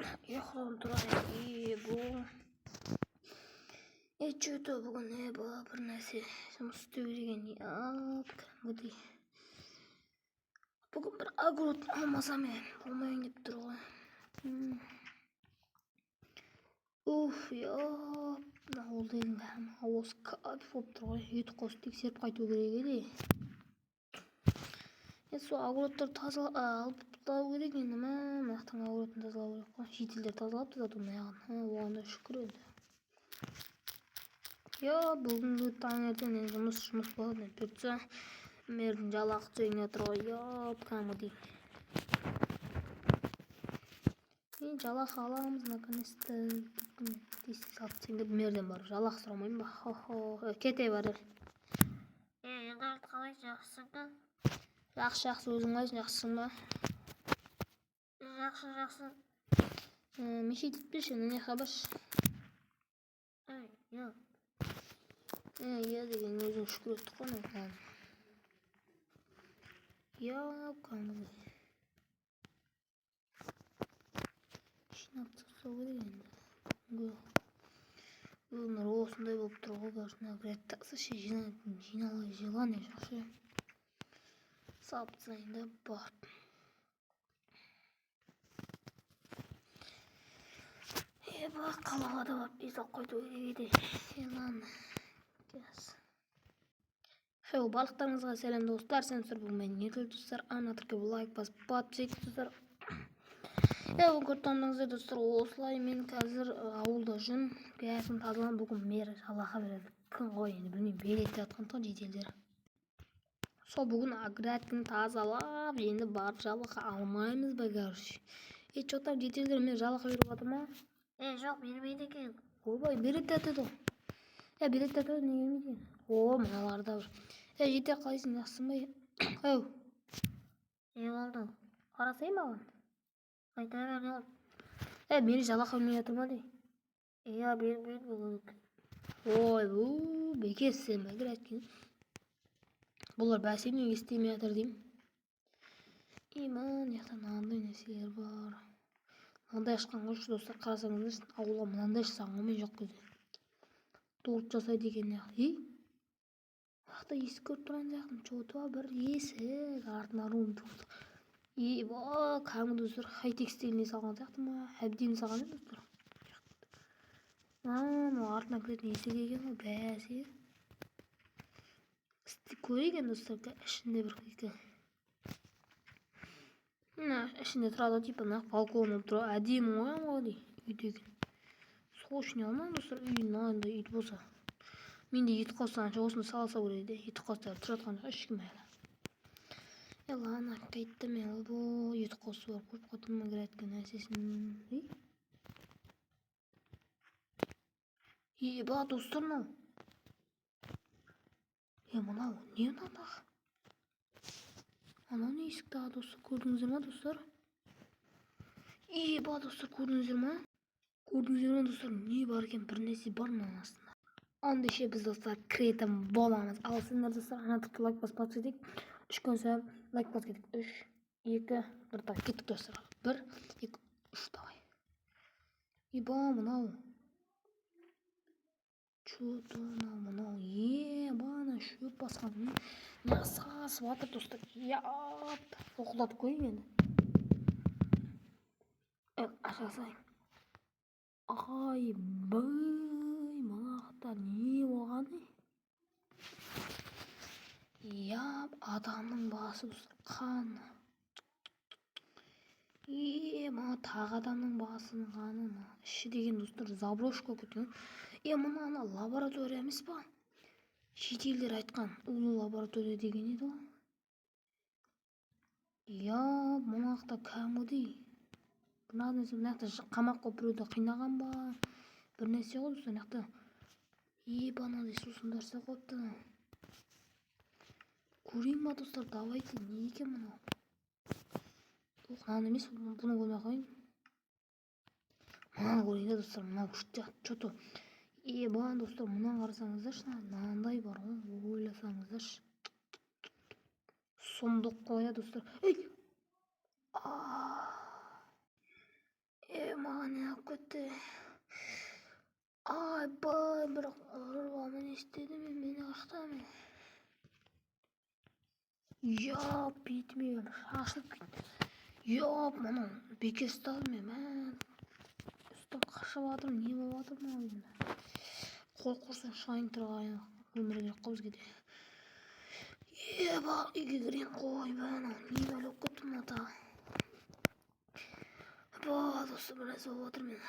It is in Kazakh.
Ұйқыдан тұрайын. Ебо. Че-то бүгін ебо бір нәрсе жұмыс істеу керек екен. Кәдімгідей. Бүгін бір огород алмасам болмайын деп тұр ғой. Уф, мына ауыл деген кәдімгі ауыз кайф болып тұр ғой. Ет қосып тексеріп қайту керек еді. Сол огородтарды тазалап алып тастау керек енді. Мә, мына жақтың огородын тазалау керек қой. Жителдер тазалап тастады мына жағын. Оған да шүкір енді. Бүгінгі таңертең енді жұмыс болады. Бұйыртса, мэрдің жалақы түсейін жатыр ғой. Кәдімгідей. Енді жалақы аламыз наконец-то. Тез салып тастайын деп мэрден барып жалақы сұрамаймын ба? Хо-хо, кете бар. Енді қалайсың, жақсысың ба? Жақсы, жақсы, өзің қалайсың, жақсысың ба? Жақсы, жақсы. Мешет етпеші, не хабар? Ей, я. Иә деген өзің шүкір еттік қой мына. Кәдімгідей. Жинап тастау керек енді. Бүгінгі өмір осындай болып тұр ғой, короче, мына грядтасы ше жинала желание жоқ ше. Салып тастайын да барып. Еба, қалаға да барып үй салып қайту керек еді. Ладно. Хеу, барлықтарыңызға сәлем достар. Сәлем бүгін мен Еркел достар. Ана тіркеп лайк басып подписывайтесь достар. Бүгін көріп тұрғандарыңыздай достар, осылай мен қазір ауылда жүрмін. Бәрін тазаланып бүгін мэр жалақы береді. Күн ғой енді білмеймін, береді деп жатқан тұғын жителдер. Сол бүгін оградканы тазалап, енді барып жалақы алмаймыз ба, короче. Че там жителдер мен жалақы беріп жатыр ма? Жоқ, бермейді екен. Ойбай, береді деп жатыр ғой. Береді деп жатыр, неге бермейді екен? О, мыналар да бар. Житель қалайсың, жақсысың ба? Әу. Не болды? Қарасай маған. Айта бер, не болды? Мені жалақы бермей жатыр ма дей? Иә, бермейді бүгін. Ой, бұ, бекер сен бе, грядкені. Бұлар бәсе неге істемей жатыр деймін. Мына жақта мынандай нәрселер бар. Мынандай ашқан ғой достар, қарасаңыздаршы, ауылға мынандай жасаған ғой мен жоқ кезде. Торт жасайды екен мына жақта. Ей, мына жақта есік көріп тұрған сияқтымын. Че-то бір есік, артына рум тур. Еба, кәдімгі достар, хай-тек стиліне салған сияқты ма? Әбден салған еді достар. Мынау артына кіретін есік екен ғой, бәсе. Көрейік енді достар, ішінде бір екі. Мына ішінде тұрады ғой, типа мына балкон болып тұр. Әдемі ғой ғой дей, үй деген. Сол үшін алмаймын достар, үй мынандай үй болса. Менде ет қосса, осыны сала салу керек еді. Ет қосса тұрып жатқан жоқ ешкім әлі. Ладно, қайтты мен бұл ет қосу бар, көріп қойдым грядка нәрсесін. Еба, достар, мынау. Мынау не мынау? Анау не есік тағы достар, көрдіңіздер ма достар? Еба, достар, көрдіңіздер ма? Көрдіңіздер ма достар, не бар екен, бір нәрсе бар мынаның астында. Ендеше біз достар кіретін боламыз. Ал сендер достар, ана тіпті лайк басып подписывайтесь етейік. 3 күн сайын лайк басып кетейік. 3, 2, 1, давай кеттік достар. 1, 2, 3, давай. Еба, мынау. Че-то мынау, мынау. Еба, ана шөп басқан. Мына сасып жатыр достар. Яп, тоқылдатып қояйын енді. Аша салайын. Айбай, мына жақта не болған? Яп, адамның басы достар, қан. Мына тағы адамның басының қаны. Мына іші деген достар заброшка болып кеткен. Мына ана лаборатория емес па? Шетелдер айтқан улы лаборатория деген еді ғой. Яп, мына жақта кәдімгідей мына нәрсе, мына жақта қамақ қойып біреуді қинаған ба? Бір нәрсе ғой достар, мына жақта. Еба, мынандай сусындар істеп қойыпты. Көрейін ба достар, давайте, не екен мынау? Жоқ, мынаны емес, бұны көрмей ақ қояйын. Мынаны көрейін да достар, мынау күшті сияқты, че-то. Еба, достар, мынаны қарасаңыздаршы, мынандай бар ғой, ойласаңыздаршы. Сұмдық қой, достар. Ей! Маған не болып кетті? Айбай, бірақ ұрып не істеді? Мен мені қаяқта мен? Ёп, бетіме шашылып кетті. Ёп, мынау бекер ұстадым мен, мә. Үстім қашып жатырмын, не болып жатыр мынау енді? Қой, құрсын, шығайын, тұрғайын, өмір керек қой бізге де. Еба, үйге кірейін. Қой, мынау не бәле болып кетті мынау тағы? Ба, достар, бір нәрсе болып жатыр мен.